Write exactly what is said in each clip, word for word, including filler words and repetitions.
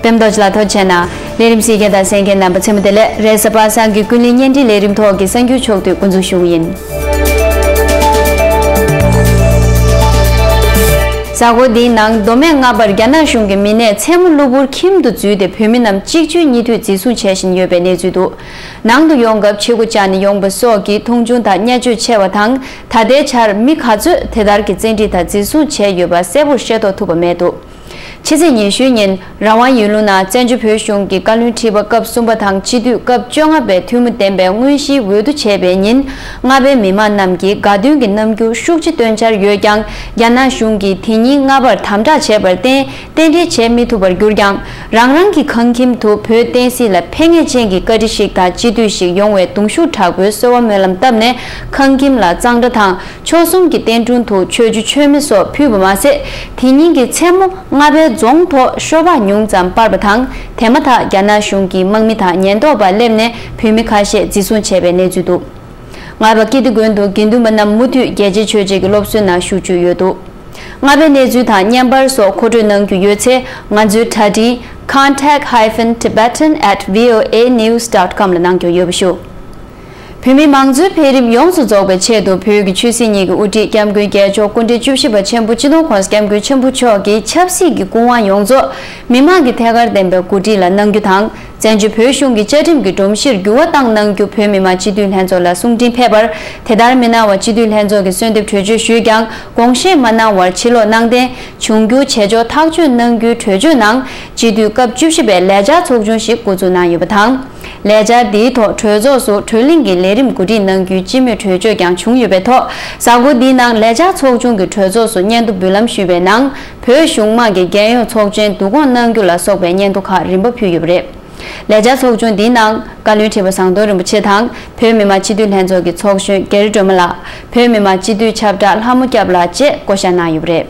སེམས་རྟོགས་ལ་ཐོ་བྱས་ན། ལས་རིམ་གཟིགས་མཁན་དང་གསན་མཁན་རྣམ་པ་ཚང་མ་བདེ་ལེགས། རེས་གཟའ་པ་སངས་ཀྱི་ཀུན་གླེང་བརྙན་འཕྲིན་ལས་རིམ་ཐོག་གི་གསར་འགྱུར་ཕྱོགས་བསྡུས་འགོ་འཛུགས་ཞུ་གི་ཡིན། གཟའ་འཁོར་འདིའི་ནང་མདོ་སྨད་རྔ་པར་རྒྱ་ནག་གཞུང་གི་མི་སྣས་མཚན་མོ་གློ་བུར་ཁྱིམ་དུ་འཛུལ་ཏེ་བོད་མི་རྣམས་གཅིག་མཇུག་གཉིས་མཐུད་འཛིན་བཟུང་བྱེད་བཞིན་ཡོད་པའི་གནས་ཚུལ་འདུག། ནང་དུ་ཡོང་སྐབས་ཕྱི་སྒོ་བཅག་ནས་ཡོང་བ་སོགས་ཀྱི་མཐོང་ཆུང་དང་བརྙས་བཅོས་ཆེ་བ་དང་། ད་ལྟའི་ཆར་མི་ག་ཚོད་དེ་ལྟར་གྱི་བཙན་ཁྲིད་དང་འཛིན་བཟུང་བྱས་ཡོད་པ་གསལ་པོར་ཤེས་རྟོགས་ཐུབ་པ་མེད་འདུག། ཕྱི་ཚེས་ཉི་ཤུའི་ཉིན་རང་དབང་ཡུལ་ལུང་ནང་བཙན་བྱོལ་བོད་གཞུང་གི་བཀའ་བློན་ཁྲི་པ་སྐབས་གསུམ་པ་དང་སྤྱི་འཐུས་སྐབས་བཅོ་ལྔ་པའི་ཐུན་མོང་ལྡན་པའི་དངོས་གཞིའི་འོས་བསྡུ་བྱས་པའི་ཉིན། རྔ་པའི་མི་མང་རྣམས་ཀྱིས་དགའ་སྟོན་གྱི་རྣམ་འགྱུར་ཤུགས་ཆེ་སྟོན་འཆར་ཡོད་ཀྱང་། རྒྱ་ནག་གཞུང་གིས་དེ་ཉིན་རྔ་པར་དམ་དྲག་བྱས་པར་བརྟེན། རྟེན་འབྲེལ་བྱེད་མི་ཐུབ་པར་གྱུར་ཀྱང་། རང་རང་གི་ཁང་ཁྱིམ་དུ་བོད་བསྟན་སྲིད་ལ་ཕན་ངེས་ཅན་གྱི་བཀའ་ཁྲི་ཞིག་དང་སྤྱི་འཐུས་ཤིག་ཡོང་བའི་གདུང་ཤུགས་དྲག་པོས་གསོལ་བ་སྨོན་ལམ་བཏབ་ནས། ཁང་ཁྱིམ་ལ་གཙང་སྦྲ་དང་། མཆོག་གསུམ་གྱི་རྟེན་དྲུང་དུ་མཆོད་ཆུ་མཆོད་མེ་སོགས་ཕུལ་བ་མ་ཟད། དེ་ཉིན་གྱི་མཚན་མོ་རྔ་པའི་རྫོང་ཐོག་ཤོ་སྦག་ཉུང་ཙམ་སྤར་བ་དང་། དེ་མ་ཐག་རྒྱ་ནག་གཞུང་གི་དམག་མི་དང་ཉེན་རྟོག་པ་སླེབས་ནས་བོད་མི་ཁ་ཤས་འཛིན་བཟུང་བྱས་པའི་གནས་ཚུལ་འདུག། རྔ་པ་ཀིརྟི་དགོན་དུ་དགེ་འདུན་པ་རྣམས་མུ་མཐུད་རྒྱལ་གཅེས་ཆོས་གཅེས་ཀྱི་སློབ་གསོའི་ནང་ཞུགས་བཅུག་ཡོད་འདུག། རྔ་པའི་གནས་ཚུལ་དང་བརྙན་པར་སོགས་མཁོ་སྤྲོད་གནང་རྒྱུ་ཡོད་ཚེ། ང་ཚོའི་དྲ་འཕྲིན་contact hyphen tibetan at voa news dot com ལ་གནང་རྒྱུ་ཡོད་པ་ཞུ། བོད་མིའི་མང་གཙོའི་འཕེལ་རིམ་ཡོངས་སུ་རྫོགས་པའི་ཆེད་དུ། བོད་ཀྱི་ཆོས་སྲིད་གཉིས་ཀྱི་དབུ་ཁྲིད་སྐྱབས་མགོན་རྒྱལ་མཆོག་སྐུ་ཕྲེང་བཅུ་བཞི་པ་ཆེན་པོ་སྤྱི་ནོར་༸གོང་ས་༸སྐྱབས་མགོན་ཆེན་པོ་མཆོག་གིས་ཆབ་སྲིད་ཀྱི་སྐུ་དབང་ཡོངས་རྫོགས་མི་མང་གི་ཐད་ཀར་ལྡན་པའི་གོ་སྒྲིག་ལ་གནང་རྒྱུ་དང་། བཙན་བྱོལ་བོད་གཞུང་གི་བཅའ་ཁྲིམས་ཀྱི་སྒྲོམ་གཞིར་འགྱུར་བ་བཏང་གནང་རྒྱུ་བོད་མི་མང་སྤྱི་འཐུས་ལྷན་ཚོགས་ལ་གསུང་འཕྲིན་ཕེབས་པར། དེ་ལྟར་མི་གནང་བར་སྤྱི་འཐུས་ལྷན་ཚོགས་ཀྱིས་གསོལ་འདེབས་གྲོས་ཆོད་ཞུས་ཀྱང་། དགོངས་བཞེས་མ་གནང་བར་ཕྱིར་ལོག་གནང་རྟེན། འབྱུང་འགྱུར་བྱེད་ཕྱོགས་ཐག་གཅོད་གནང་རྒྱུའི་གྲོས་ཆོད་ནང་། སྤྱི་འཐུས་སྐབས་བཅུ་བཞི་པས་ལས་འཆར་ཚོགས་ཆུང་ཞིག་འགོ་འཛུགས་གནང་ཡོད་པ་དང་། ལས་འཆར་འདིའི་ཐོག་གྲོས་ཚོགས་སུ་གྲོས་གླེང་གི་ལས་རིམ་གོ་སྒྲིག་གནང་རྒྱུའི་སྤྱི་མོས་གྲོས་ཆོད་ཀྱང་བྱུང་ཡོད་པའི་ཐོག། གཟའ་འཁོར་འདིའི་ནང་ལས་འཆར་ཚོགས་ཆུང་གི་གྲོས་ཚོགས་སུ་སྙན་ཐོ་འབུལ་ལམ་ཞུས་པའི་ནང་། བོད་གཞུང་དམངས་ཀྱི་རྒྱལ་ཡོངས་ཚོགས་ཆེན་བསྡུ་སྐོང་གནང་རྒྱུ་ལ་སོགས་པའི་སྙན་ཐོ་ཁག་རིམ་པ་ཕུལ་ཡོད་པ་རེད། ལས་འཆར་ཚོགས་ཆུང་འདིའི་ནང་། བཀའ་བློན་ཁྲི་པ་ཟམ་གདོང་རིན་པོ་ཆེ་དང་། བོད་མི་མང་སྤྱི་འཐུས་ལྷན་ཚོགས་ཀྱི་ཚོགས་གཞོན་རྒྱ་རི་སྒྲོལ་མ་ལགས། བོད་མི་མང་སྤྱི་འཐུས་ཁྱབ་བསྒྲགས་ལྷ་མོ་སྐྱབས་ལགས་བཅས་བསྐོ་བཞག་གནང་ཡོད་པ་རེད།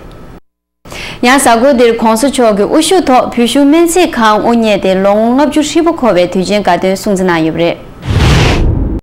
ཡང་གཟའ་འཁོར་འདིར་༸གོང་ས་མཆོག་གི་དབུ་བཞུགས་ཐོག་བོད་གཞུང་སྨན་རྩིས་ཁང་དབུ་བརྙེས་ཏེ་ལོ་ངོ་ལྔ་བཅུ་ཧྲིལ་པོ་འཁོར་བའི་དུས་ཆེན་དགའ་སྟོན་སྲུང་བརྩི་གནང་ཡོད་པ་རེད།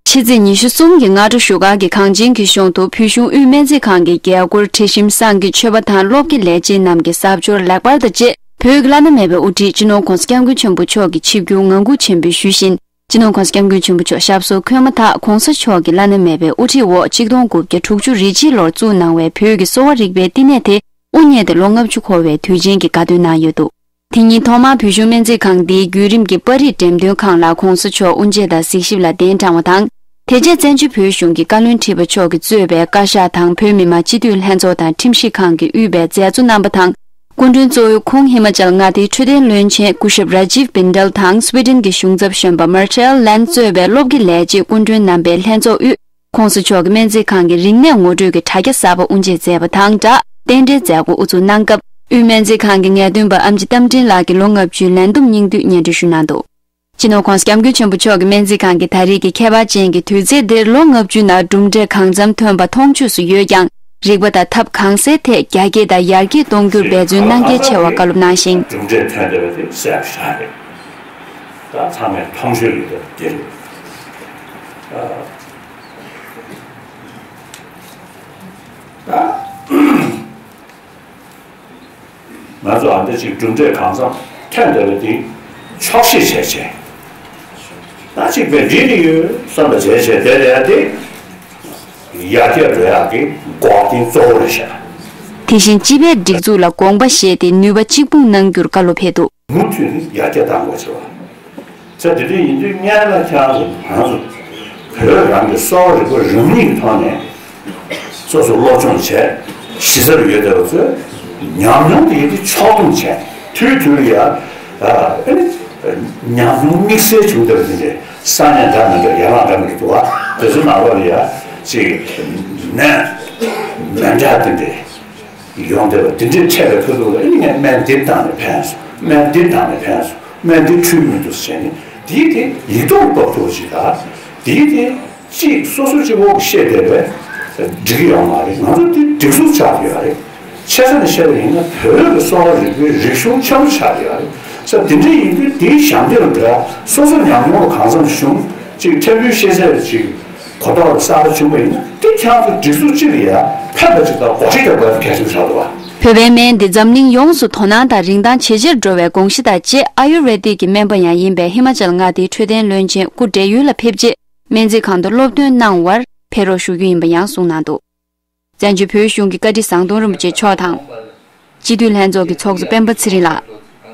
ཕྱི་ཚེས་ཉི་ཤུ་གསུམ་གྱི་སྔ་དྲོ་བཞུགས་སྒར་གྱི་གངས་ཅན་གྱི་གཞོང་དུ་བོད་གཞུང་དབུས་སྨན་རྩིས་ཁང་གི་རྒྱལ་སྒོར་དྲི་ཞིམ་བསང་གི་མཆོད་པ་དང་སློབ་དགེ་ལས་བྱེད་རྣམས་ཀྱི་གཟབ་མཆོར་ལེགས་པར་དང་བཅས་བོད་ཀྱི་བླ་ན་མེད་པའི་དབུ་ཁྲིད་སྤྱི་ནོར་༸གོང་ས་༸སྐྱབས་མགོན་ཆེན་པོ་མཆོག་གིས་ཆིབས་བསྒྱུར་ངང་སྒུག་ཆེན་པོས་ཞུས་བཞིན། སྤྱི་ནོར་༸གོང་ས་༸སྐྱབས་མགོན་ཆེན་པོ་མཆོག་ཞབས་སོར་འཁོད་མ་ཐག་༸གོང་ས་མཆོག་གི་བླ་ན་མེད་པའི་དབུ་ཁྲིད་འོག་ཆིག་སྟོང་དགུ་བརྒྱ་དྲུག་ཅུ་རེ་གཅིག་ལོར་བཙུགས་གནང་བའི་བོད་ཀྱི་གསོ་བ་རིག་པའི་བསྟི་གནས་དེ་དབུ་བརྙེས་ཏེ་ལོ་ལྔ་བཅུ་འཁོར་བའི་དུས་ཆེན་གྱི་དགའ་སྟོན་གནང་ཡོད་འདུག། དེ་ཉིན་ཐོག་མར་བོད་གཞུང་སྨན་རྩིས་ཁང་འདིའི་བརྒྱུད་རིམ་གྱི་པར་རིས་འགྲེམས་སྟོན་ཁང་ལ་༸གོང་ས་མཆོག་དབུ་འབྱེད་དང་གཟིགས་ཞིབ་ལ་གདན་དྲངས་པ་དང་། དེ་རྗེས་བཙན་བྱོལ་བོད་གཞུང་གི་བཀའ་བློན་ཁྲི་པ་མཆོག་གིས་གཙོས་པའི་བཀའ་ཤག་དང་བོད་མི་མང་སྤྱི་འཐུས་ལྷན་ཚོགས་དང་ཁྲིམས་ཞིབ་ཁང་གིས་དབུས་པའི་མཛད་གཙོ་རྣམ་པ་དང་། སྐུ་མགྲོན་གཙོ་བོའི་ཁོངས་ཧི་མ་ཅལ་མངའ་སྡེའི་འཕྲོད་བསྟེན་བློན་ཆེན་སྐུ་ཞབས་ར་ཇིབ་བིན་ཌལ་དང་སུའེ་ཌེན་གྱི་གཞུང་ཚབ་གཞོན་པ་མར་ཊེལ་ལན་གཙོས་པའི་སློབ་དགེ་ལས་བྱེད་སྐུ་མགྲོན་རྣམ་པའི་ལྷན་ཚོགས་དབུས། ༸གོང་ས་མཆོག་གི་སྨན་རྩིས་ཁང་གི་རིག་གནས་ངོ་སྤྲོད་ཀྱི་དྲ་རྒྱ་གསར་པ་དབུ་འབྱེད་མཛད་པ་དང་སྦྲགས། རྟེན་འབྲེལ་མཛད་སྒོ་དབུ་འཛུགས་གནང་སྐབས། དབུས་སྨན་རྩིས་ཁང་གི་ངེས་སྟོན་པ་ཨེམ་ཆི་རྟ་མགྲིན་ལགས་ཀྱིས་ལོ་ལྔ་བཅུའི་ལས་བསྡོམས་སྙིང་བསྡུས་སྙན་སྒྲོན་ཞུ་གནང་འདུག། སྤྱི་ནོར་༸གོང་ས་༸སྐྱབས་མགོན་ཆེན་པོ་མཆོག་གིས་སྨན་རྩིས་ཁང་གི་ད་རེས་ཀྱི་ཁྱད་པར་ཅན་གྱི་དུས་ཚེས་འདིར་ལོ་ལྔ་བཅུའི་ནང་གྲུབ་འབྲས་གང་འཚམ་ཐོན་པ་མཐོང་ཆོས་སུ་ཡོད་ཀྱང་། རིག་པ་དང་ཐབས་གང་གསལ་ཐད་རྒྱ་སྐྱེད་དང་ཡར་རྒྱས་གཏོང་རྒྱུར་འབད་བརྩོན་གནང་གལ་ཆེ་བ་བཀའ་སློབ་གནང་ཞིང་། གྲུབ་འབྲས་ཐོན་བསྡད་པ་དེ་གསལ་པོ་ཞིག་རེད། ད་ཚང་མས་མཐོང་ཆོས་ཡོད་པ་དེ་རེད། ད། ང་ཚོ་ཨ་འདྲ་ཅིག་གྲུབ་འབྲས་གང་འཚམ་ཐོན་བསྡད་པ་དེ་ཆོག་ཤེས་བྱས་བྱས། ད་ཅིག་པའི་འགྲིག་གི་ཡོད་བསམ་པ་བྱས་བྱས་བསྡད་བསྡད་ཡ་དེ། ཡར་རྒྱས་འགྲོ་ཡག་གི་འགོག་རྐྱེན་གཙོ་བོ་རེད་ཤག། དེ་བཞིན་སྤྱི་པའི་སྒྲིག་འཛུགས་ལ་དགོངས་པ་བཞེས་ཏེ་ནུས་པ་གཅིག་སྤུངས་གནང་རྒྱུར་བཀའ་སློབ་ཕེབས་འདུག། མུ་མཐུད་ནས་ཡར་རྒྱས་གཏང་དགོས་ཆེ་བ། ཚེ་འདི་འདྲ་ཡིན་དུས་སྔོན་ལ་ཁྱེད་རང་ཚོ་ང་ཚོ་བོད་རང་གི་གསོ་བ་རིག་པ་རང་ཉིད་ཀྱི་ཐོག་ནས་སོ་སོ་སློབ་སྦྱོང་བྱས་གཞི་རྩར་ཡོད་བསྡད་པ་ཚོས་ཉམས་མྱོང་དེ་ཡིན་དུས་ཕྱོགས་བསྡོམས་བྱས་དུས་དུས་ལ་ཡ་ཨ་ནི་ཉམས་མྱོང་དམིགས་བསལ་བྱུང་བསྡད་པ་དེ་འདྲའི་ས་གནས་འདྲ་མི་འདྲ་ཡན་ལག་འདྲ་མི་འདྲ་འདུག་བ། དེ་ཚོ་ནང་ལོགས་ལ་ཡ་ཅིག་ནད་མི་འདྲ་དེ་འདྲའི། ཡོང་བསྡད་པ་འདི་འདྲའི་འཕྲད་པའི་ཁ་ཐུག་ལ་ཨ་ནི་ངས་སྨན་འདི་བཏང་ནས་ཕན་སོང་། སྨན་འདི་བཏང་ནས་ཕན་སོང་། སྨན་འདི་འཕྲོད་མི་འདུག་ཟེར་ནས་འདིའི་དེ་ཡིད་རྟོན་སྟོབས་ཐུབ་ཅིག་དང་། འདིའི་དེ་གཅིག་སོ་སོ་གཅིག་པོ་བཤད་བསྡད་པས་འགྲིག་གི་ཡོད་མ་རེད། ང་ཚོ་འདི་སྒྲིག་འཛུགས་ཆགས་ཀྱི་ཡོད་རེད། ཆེ་ས་ནས་བཤད་པ་ཡིན་ན་བོད་ཀྱི་གསོ་བ་རིག་པའི་རིག་གཞུང་ཆེན་པོ་ཆགས་ཀྱི་ཡོད་རེད། ས་འདི་འདྲ་ཡིན་དུས་འདིའི་ཞབས་འདེགས་ལ་འགྲོ་ཡ་སོ་སོ་ཉམས་མྱོང་ལ་གང་འཚམ་ཞུགས་ཅིག་ཕྲན་བུའི་ཤེས་ཚད་ཅིག་གོ་རྟོགས་གསར་པ་བྱུང་བ་ཡིན་ན་དེ་ཁྱེད་ཚོ་སྒྲིག་འཛུགས་སྤྱི་ལ་ཡ་ཕན་པ་ཅིག་དང་གོ་སྒྲིག་རྒྱག་དགོས་གལ་ཆེན་པོ་ཆགས་འདུག་བ། བོད་པའི་སྨན་འདི་འཛམ་གླིང་ཡོངས་སུ་དོ་སྣང་དང་རིན་ཐང་ཇེ་ཆེར་འགྲོ་བའི་དགོངས་གཞི་དང་བཅས། ཨ་ཡུར་ཝེ་དིག་གི་སྨན་པ་ཡང་ཡིན་པའི་ཧི་མ་ཅལ་མངའ་སྡེའི་འཕྲོད་བསྟེན་བློན་ཆེན་སྐུ་བགྲེས་ཡུལ་ལ་ཕེབས་རྗེས། སྨན་རྩིས་ཁང་དུ་སློབ་སྟོན་གནང་བར་ཕེབས་རོགས་ཞུ་རྒྱུ་ཡིན་པ་ཡང་གསུངས་གནང་འདུག། བཙན་བྱོལ་བོད་གཞུང་གི་བཀའ་ཁྲི་ཟམ་གདོང་རིན་པོ་ཆེ་མཆོག་དང་། སྤྱི་འཐུས་ལྷན་ཚོགས་ཀྱི་ཚོགས་གཙོ་སྤེན་པ་ཚེ་རིང་ལགས།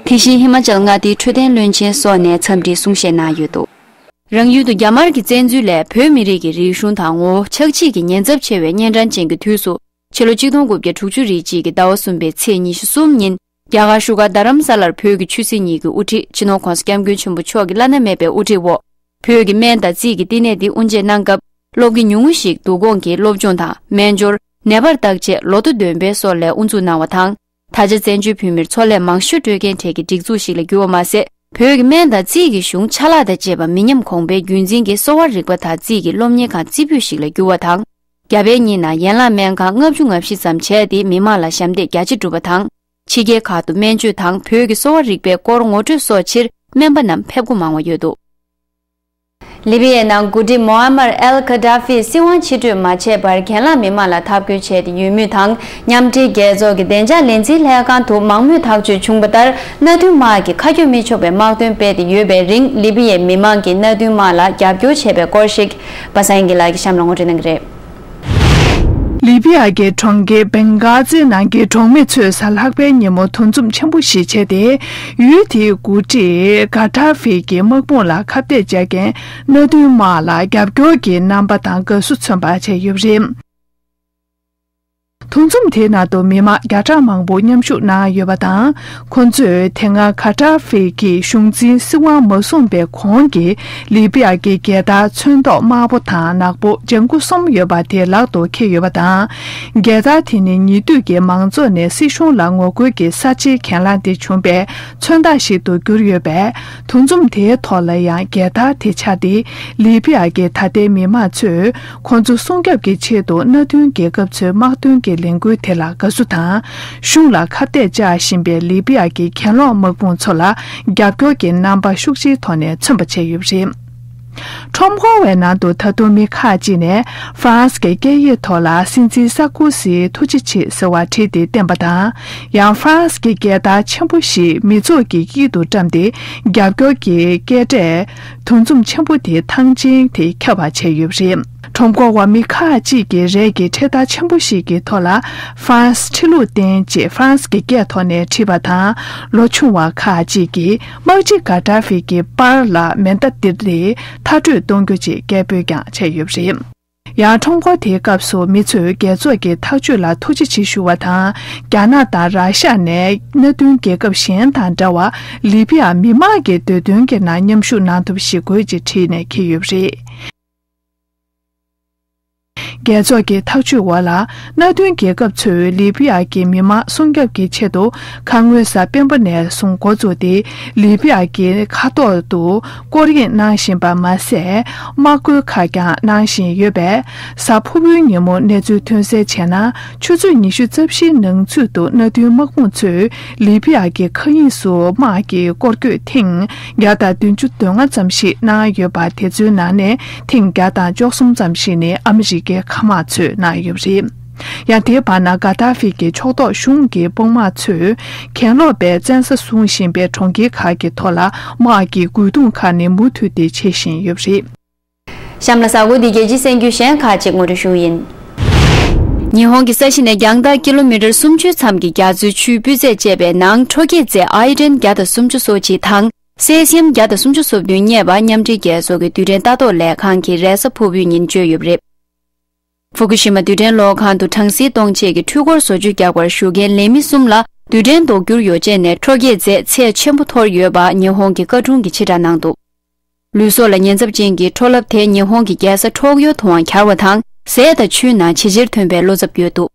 དེ་བཞིན་ཧི་མ་ཅལ་མངའ་སྡེའི་འཕྲོད་བསྟེན་བློན་ཆེན་སོགས་ནས་འཚམས་འདྲིའི་གསུང་བཤད་གནང་ཡོད་འདུག། རང་ཡུལ་དུ་རྒྱ་དམར་གྱི་བཙན་འཛུལ་ལས་བོད་མི་རིགས་ཀྱི་རིག་གཞུང་དང་ངོ་བོ་ཆག་འཇིག་གི་ཉེན་ཚབས་ཆེ་བའི་གཉན་འཕྲང་ཅན་གྱི་དུས་སུ། ཕྱི་ལོ་ཆིག་སྟོང་དགུ་བརྒྱ་དྲུག་ཅུ་རེ་གཅིག་གི་ཟླ་བ་གསུམ་པའི་ཚེས་ཉི་ཤུ་གསུམ་ཉིན། རྒྱ་གར་བཞུགས་སྒར་རྡ་རམ་ས་ལར་བོད་ཀྱི་ཆོས་སྲིད་གཉིས་ཀྱི་དབུ་ཁྲིད་སྤྱི་ནོར་༸གོང་ས་༸སྐྱབས་མགོན་ཆེན་པོ་མཆོག་གི་བླ་ན་མེད་པའི་དབུ་ཁྲིད་འོག། བོད་ཀྱི་སྨན་དང་རྩིས་ཀྱི་བསྟི་གནས་འདི་དབུ་འབྱེད་གནང་སྐབས། སློབ་དགེ་ཉུང་ངུ་ཞིག་འདུ་ཁོངས་ཀྱི་སློབ་སྦྱོང་དང་སྨན་སྦྱོར། ནད་པར་བརྟག་དཔྱད། ལོ་ཐོ་འདོན་སྤེལ་སོགས་ལས་དབུ་འཛུགས་གནང་བ་དང་། ད་ཆ་བཙན་བྱོལ་བོད་མིར་ཚོར་སླད་མང་ཤོས་སྤྲོད་མཁན་གྲས་ཀྱི་སྒྲིག་འཛུགས་ཤིག་ལ་གྱུར་བ་མ་ཟད། བོད་ཀྱི་སྨན་དང་རྩིས་ཀྱི་གཞུང་ཆ་ལག་དང་བཅས་པ་མི་ཉམས་གོང་འཕེལ་རྒྱུན་འཛིན་གྱི་གསོ་བ་རིག་པ་དང་རྩིས་ཀྱི་སློབ་གཉེར་ཁང་རྩེ་ཕུད་ཞིག་ལ་གྱུར་བ་དང་། རྒྱ་བལ་གཉིས་ནང་ཡན་ལག་སྨན་ཁང་ལྔ་བཅུ་ང་བཞི་ཙམ་བྱས་ཏེ་མི་མང་ལ་ཞབས་འདེགས་རྒྱ་ཆེ་བསྒྲུབས་པ་དང་། ཕྱི་རྒྱལ་ཁག་ཏུ་སྨན་བཅོས་དང་བོད་ཀྱི་གསོ་བ་རིག་པའི་སྐོར་ངོ་སྤྲོད་སོགས་ཕྱིར་སྨན་པ་རྣམས་ཕེབས་སྒོ་མང་བ་ཡོད་འདུག། ལི་བི་ཡའི་ནང་འགོ་ཁྲིད་མོ་ཨ་མར་ཨེལ་ཁ་ཏྲ་ཕི་སྲིད་དབང་ཕྱིར་སྤྲོད་མ་བྱས་པར་རྒན་ལགས་མི་མང་ལ་འཐབ་རྒོལ་བྱས་ཏེ་ཡོད་མུས་དང་། མཉམ་འབྲེལ་རྒྱལ་ཚོགས་ཀྱི་བདེ་འཇགས་ལས་འཛིན་ལྷན་ཁང་དུ་མང་མོས་ཐག་གཅོད་བྱུང་བ་ལྟར། མནའ་མཐུན་དམག་གིས་ཁ་གྱོན་མི་ཆོག་པའི་དམག་དོན་སྤེལ་ཏེ་ཡོད་པའི་རིང་། ལི་བི་ཡའི་མི་མང་གིས་མནའ་མཐུན་དམག་ལ་རྒྱབ་སྐྱོར་བྱས་པའི་སྐོར་ཞིག་པ་སངས་སྐྱིད་ལགས་ཀྱིས་གཤམ་ལ་ངོ་སྤྲོད་གནང་གི་རེད། ལི་བི་ཡ་གི་གྲོང་ཁྱེར་བེང་གྷ་ཛི་ནང་གི་གྲོང་མི་ཚོས་གཟའ་ལྷག་པའི་ཉིན་མོ་འདུ་འཛོམས་ཆེན་པོ་ཞིག་བྱས་ཏེ། ཡུལ་དེའི་འགོ་ཁྲིད་གྷ་ཏྲ་ཕི་གི་དམག་དཔུང་ལ་ཁ་གཏད་བཅག་མཁན་མནའ་མཐུན་དམག་ལ་རྒྱབ་སྐྱོར་གྱི་རྣམ་པ་དང་དགའ་བསུ་མཚོན་པ་བྱས་ཡོད་པ་རེད། འདུ་འཛོམས་དེའི་ནང་དུ་མི་མང་བརྒྱ་ཕྲག་མང་པོ་མཉམ་ཞུགས་གནང་ཡོད་པ་དང་། ཁོ་ཚོས་དེ་སྔ་གྷ་ཏྲ་ཕི་གི་གཞུང་འཛིན་སྲིད་དབང་མ་བཟུང་པའི་གོང་གི་ལི་བི་ཡ་གི་རྒྱལ་དར་ཚོན་མདོག་དམར་པོ་དང་ནག་པོ་ལྗང་གུ་གསུམ་ཡོད་པ་དེ་ལག་ཏུ་འཁྱེར་ཡོད་པ་དང་། རྒྱལ་དར་དེ་ནི་ཉེ་དུས་ཀྱི་མང་ཚོགས་ནས་སྲིད་གཞུང་ལ་ངོ་རྒོལ་གྱི་གསར་བརྗེའི་གྱེན་ལངས་དེ་བྱུང་པའི་མཚོན་རྟགས་ཤིག་ཏུ་གྱུར་ཡོད་པས། འདུ་འཛོམས་དེའི་ཐོག་ལ་ཡང་རྒྱལ་དར་དེ་འཕྱར་ཏེ། ལི་བི་ཡ་གི་ད་ལྟའི་མི་མང་ཚོས་ཁོང་ཚོ་སྲུང་སྐྱོབ་ཀྱི་ཆེད་དུ་མནའ་མཐུན་རྒྱལ་ཁབ་ཚོའི་དམག་དོན་གྱི་ལས་འགུལ་དེ་ལ་དགའ་བསུ་དང་། གཞུང་ལ་ཁ་གཏད་བཅག་བཞིན་པའི་ལི་བི་ཡ་གི་གྱེན་ལོག་དམག་དཔུང་ཚོ་ལ་རྒྱབ་སྐྱོར་གྱི་རྣམ་པ་ཤུགས་ཆེའི་ཐོག་ནས་མཚོན་པ་བྱས་ཡོད་པ་རེད། ཁྲོམ་སྐོར་བའི་ནང་དུ་ད་དུང་མི་ཁག་ཅིག་ནས་ཧྥ་རན་སི་གི་སྐད་ཡིག་ཐོག་ལ་སྲིད་འཛིན་སར་ཀོ་སིའི་ཐུགས་རྗེ་ཆེ་ཟེར་བ་བྲིས་ཏེ་བསྟན་པ་དང་། ཡང་ཧྥ་རན་སི་གི་རྒྱལ་དར་ཆེན་པོ་ཞིག་མི་ཚོགས་ཀྱི་དཀྱིལ་དུ་བཀྲམ་སྟེ། རྒྱབ་སྐྱོར་གྱི་སྐད་སྒྲས་འདུ་འཛོམས་ཆེན་པོ་དེའི་ཐང་ཆེན་དེ་ཁྱབ་པ་བྱས་ཡོད་པ་རེད། ཁྲོམ་སྐོར་བ་མི་ཁག་ཅིག་གིས་རས་ཀྱི་འཕྲེད་དར་ཆེན་པོ་ཞིག་གི་ཐོག་ལ་ཧྥ་རན་སི་ཁྲི་ལུགས་བརྟན་ཅེས་ཧྥ་རན་སི་གི་སྐད་ཐོག་ནས་བྲིས་པ་དང་། ལོ་ཆུང་བ་ཁག་ཅིག་གིས་དམག་སྤྱི་གྷ་ཏྲ་ཕི་གི་པར་ལ་མེ་མདའ་སྟེར་ཏེ་མཐར་སྐྲོད་གཏོང་རྒྱུ་ཅེས་སྐད་འབོད་ཀྱང་བྱས་ཡོད་པ་རེད། ཡང་ཁྲོམ་སྐོར་དེའི་སྐབས་སུ་མི་ཚོས་རྒྱལ་ཚོགས་ཀྱི་ཐག་གཅོད་ལ་ཐུགས་རྗེ་ཆེ་ཞུ་བ་དང་། རྒྱ་ནག་དང་ར་ཤ་ནས་མནའ་མཐུན་རྒྱལ་ཁབ་གཞན་དང་འདྲ་བར་ལི་བི་ཡ་མི་དམངས་ཀྱི་འདོད་དོན་གྱི་ནང་མཉམ་ཞུགས་གནང་ཐབས་ཤིག་དགོས་ཅེས་བྲིས་ནས་འཁྱེར་ཡོད་པ་རེད། རྒྱལ་ཚོགས་ཀྱི་ཐག་གཅོད་འོག་ལ་མནའ་མཐུན་རྒྱལ་ཁབ་ཚོས་ལི་བི་ཡ་གི་མི་དམངས་སྲུང་སྐྱོབ་ཀྱི་ཆེད་དུ་ཁ་སྔོན་གཟའ་སྤེན་པ་ནས་བཟུང་འགོ་བཙུགས་ཏེ། ལི་བི་ཡ་གི་མཁའ་ཐོག་ཏུ་སྐོར་གཡེང་གནང་བཞིན་པ་མ་ཟད། དམག་རྒོལ་ཁག་ཀྱང་གནང་བཞིན་ཡོད་པས། གཟའ་ཕུར་བུའི་ཉིན་མོ་གནས་ཚུལ་ཐོན་གསལ་བྱས་ན། ཆུ་ཚོད་ཉི་ཤུ་རྩ་བཞིའི་ནང་ཚུད་དུ་མནའ་མཐུན་དམག་དཔུང་ཚོས་ལི་བི་ཡ་གི་མཁའ་དབྱིངས་སུ་དམག་གི་སྐོར་སྐྱོད་ཐེངས་བརྒྱ་དང་བདུན་ཅུ་དོན་ལྔ་ཙམ་ཞིག་གནང་ཡོད་པ། དེ་ཚོའི་ནང་ནས་ཐེངས་བརྒྱ་དང་བཅུ་གསུམ་ཙམ་ཞིག་ནི་ཨ་མི་རི་ཀའི་མཁའ་དམག་ཚོས་གནང་ཡོད་པ་རེད། ཡང་དེའི་བར་ན་གྷ་ཏཱ་ཧྥི་གི་ཕྱོགས་གཏོགས་གཞུང་གི་དཔུང་དམག་ཚོས་གྱེན་ལོག་པའི་བཙན་ས་བཟུང་བཞིན་པའི་གྲོང་ཁྱེར་ཁག་གི་ཐོག་ལ་དམག་གི་རྒོལ་རྡུང་ཁག་ནི་མུ་མཐུད་དེ་བྱེད་བཞིན་ཡོད་པ་རེད། གཤམ་ལ་གཟའ་འཁོར་འདིའི་རྒྱལ་སྤྱིའི་གསར་འགྱུར་གཞན་ཁག་ཅིག་ངོ་སྤྲོད་ཞུ་གི་ཡིན། ཉི་ཧོང་གི་ས་གཞི་ནས་རྒྱང་ཐག་ཀི་ལོ་མི་ཊར་སུམ་ཅུ་མཚམས་ཀྱི་རྒྱ་མཚོའི་ཆུའི་སྤུས་ཚད་བཅས་པའི་ནང་ཁྲོ་སྐྱེད་རྫས་ཨའི་ཌན་བརྒྱ་དང་སུམ་ཅུ་སོ་གཅིག་དང་སེ་སི་ཡམ་བརྒྱ་དང་སུམ་ཅུ་སོ་བདུན་རྙེད་པ་མཉམ་འབྲེལ་རྒྱལ་ཚོགས་ཀྱི་རྡུལ་ཕྲན་ལྟ་རྟོག་ལས་ཁང་གིས་རེས་གཟའ་ཕུར་བུའི་ཉིན་བརྗོད་ཡོད་པ་རེད། ཧྥུ་ཀུ་ཤི་མ་རྡུལ་ཕྲན་གློག་ཁང་དུ་གྲང་སིལ་གཏོང་ཆེད་ཀྱི་འཕྲུལ་འཁོར་བཟོ་བཅོས་རྒྱག་པར་ཞུགས་མཁན་ལས་མི་གསུམ་ལ་རྡུལ་ཕྲན་ལྡོག་འགྱུར་ཡོ་བྱད་ནས་ཁྲོ་སྐྱེད་རྫས་ཚད་ཆེན་པོ་འཐོར་ཡོད་པ་ཉི་ཧོང་གི་བཀའ་དྲུང་གིས་ཕྱིར་བསྒྲགས་གནང་འདུག། ལུས་སྲོག་ལ་ཉེན་ཚབས་ཅན་གྱི་འཕྲོ་རླབས་དེ་ཉི་ཧོང་གི་རྒྱལ་ས་ཊོག་ཡོ་དུའང་གྱར་བ་དང་། ཟས་དང་ཆུའི་ནང་ཇེ་ཆེར་ཐོན་པའི་བློ་འཚབ་ཡོད་འདུག།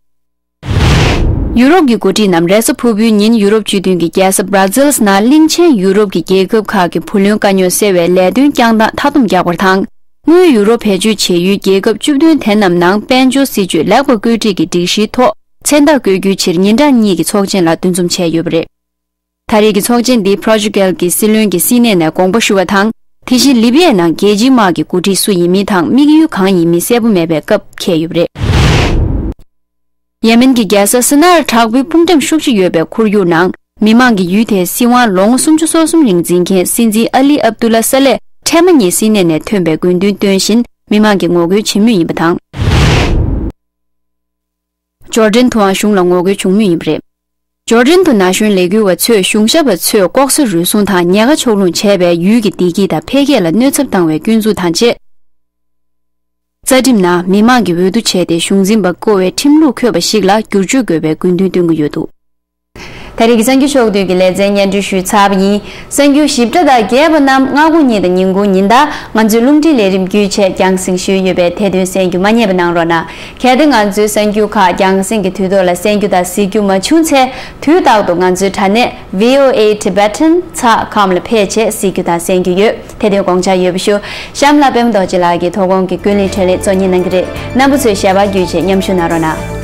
ཡུ་རོབ་ཀྱི་འགོ་ཁྲིད་རྣམས་རེས་གཟའ་ཕུར་བུའི་ཉིན་ཡུ་རོབ་སྤྱི་མཐུན་གྱི་རྒྱལ་ས་སྦྲ་ཛིལ་ནང་གླིང་ཆེན་ཡུ་རོབ་ཀྱི་རྒྱལ་ཁབ་ཁག་གི་བུ་ལོན་དཀའ་རྙོག་སེལ་བའི་ལས་དོན་བསྐྱངས་སྟངས་མཐའ་སྡོམ་རྒྱག་པར་དང་། དངུལ་ཡུ་རོ་བེད་སྤྱོད་བྱེད་ཡུལ་རྒྱལ་ཁབ་བཅུ་བདུན་དེ་རྣམས་ནང་དཔལ་འབྱོར་སྲིད་ཇུས་ལེགས་པར་བཀོད་སྒྲིག་གི་སྒྲིག་གཞིའི་ཐོག་མཚན་རྟགས་བཀོད་རྒྱུའི་ཕྱིར་ཉིན་གྲངས་གཉིས་ཀྱི་ཚོགས་ཆེན་ལ་འདུ་འཛོམས་བྱས་ཡོད་པ་རེད། ད་རེས་ཀྱི་ཚོགས་ཆེན་འདི་པོར་ཅུ་གལ་གྱི་སྲིད་བློན་གྱིས་སིད་ནེ་ནས་དགོངས་པ་ཞུ་བ་དང་། དེ་བཞིན་ལི་བི་ཡའི་ནང་རྒྱལ་སྤྱིའི་དམག་གི་འགོ་ཁྲིད་སུ་ཡིན་མིན་དང་དམིགས་ཡུལ་གང་ཡིན་མིན་གསལ་པོ་མེད་པའི་སྐབས་འཁེལ་ཡོད་པ་རེད། ཡེ་མེན་གྱི་རྒྱལ་ས་སི་ན་རི་དྲག་པོའི་དཔུང་ཁྲིམས་ཤུགས་ཆེ་ཡོད་པའི་ཁོར་ཡུག་ནང་། མི་མང་གིས་ཡུལ་དེའི་སྲིད་དབང་ལོ་ངོ་སུམ་ཅུ་སོ་གསུམ་རིང་འཛིན་མཁན་སྲིད་འཛིན་ཨ་ལི་ཨབ་ཏུ་ལ་ས་ལེ་འཕྲལ་མ་ཉིད་སྲིད་གནས་ནས་ཐོན་པའི་དགོས་འདུན་བཏོན་བཞིན་མི་མང་གིས་ངོ་རྒོལ་བྱེད་མུས་ཡིན་པ་དང་། ཇོར་ཌན་དུའང་གཞུང་ལ་ངོ་རྒོལ་བྱུང་མུས་ཡིན་པ་རེད། ཇོར་ཌན་དུ་ན་གཞོན་ལས་འགུལ་བ་ཚོས་གཞུང་ཞབས་པ་ཚོས་ལྐོག་ཟ་རུལ་སུངས་དང་ཉེན་ཁ་ཕྱོགས་ལྷུང་བྱས་པའི་ཡུལ་གྱི་བདེ་སྐྱིད་དང་འཕེལ་རྒྱས་ལ་གནོད་ཚབས་བཏང་བའི་སྐྱོན་འཛུགས་དང་བཅས། རྩ་ཁྲིམས་ནང་མི་མང་གི་འོས་བསྡུ་བྱས་ཏེ་གཞུང་འཛིན་པ་བསྐོ་བའི་ཁྲིམས་ལུགས་འཁོད་པ་ཞིག་ལ་བསྒྱུར་བཅོས་དགོས་པའི་དགོས་འདུན་བཏོན་གྱི་ཡོད་འདུག་ད་རེས་ཀྱི་གསར་འགྱུར་ཕྱོགས་བསྡུས་ཀྱི་ལེ་ཚན་སྙན་སྒྲོན་ཞུས་ཚར་བ་ཡིན། གསར་འགྱུར་ཞིབ་ཕྲ་དང་རྒྱས་པ་རྣམས་སྔ་དགོང་ཉིན་དང་ཉིན་གུང་ཉིན་ལྟར་ང་ཚོའི་རླུང་འཕྲིན་ལས་རིམ་བརྒྱུད་བཅས་རྒྱང་སྲིང་ཞུས་ཡོད་པས་དེ་དོན་གསན་རྒྱུ་མ་བསྙེལ་བ་གནང་རོགས་གནང་། གལ་ཏེ་ང་ཚོའི་གསར་འགྱུར་ཁག་རྒྱང་སྲིང་གི་དུས་ཐོག་ལ་གསན་རྒྱུ་དང་གཟིགས་རྒྱུ་མ་བྱུང་ཚེ། དུས་རྟག་ཏུ་ང་ཚོའི་དྲ་གནས་V O A Tibetan ཚགས་ཁམ་ལ་ཕེབས་བྱས་གཟིགས་རྒྱུ་དང་གསན་རྒྱུ་ཡོད། དེ་དོན་དགོངས་འཇགས་ཡོད་པ་ཞུ། གཤམ་ལ་པདྨ་རྡོ་རྗེ་ལགས་ཀྱིས་དོ་དགོང་གི་ཀུན་གླེང་འཕྲིན་ལས་གཙོ་གཉེར་གནང་གི་རེད། རྣམ་པ་ཚོས་ཞལ་པར་བརྒྱུད་བྱས་མཉམ་ཞུགས་གནང་རོགས་གནང་།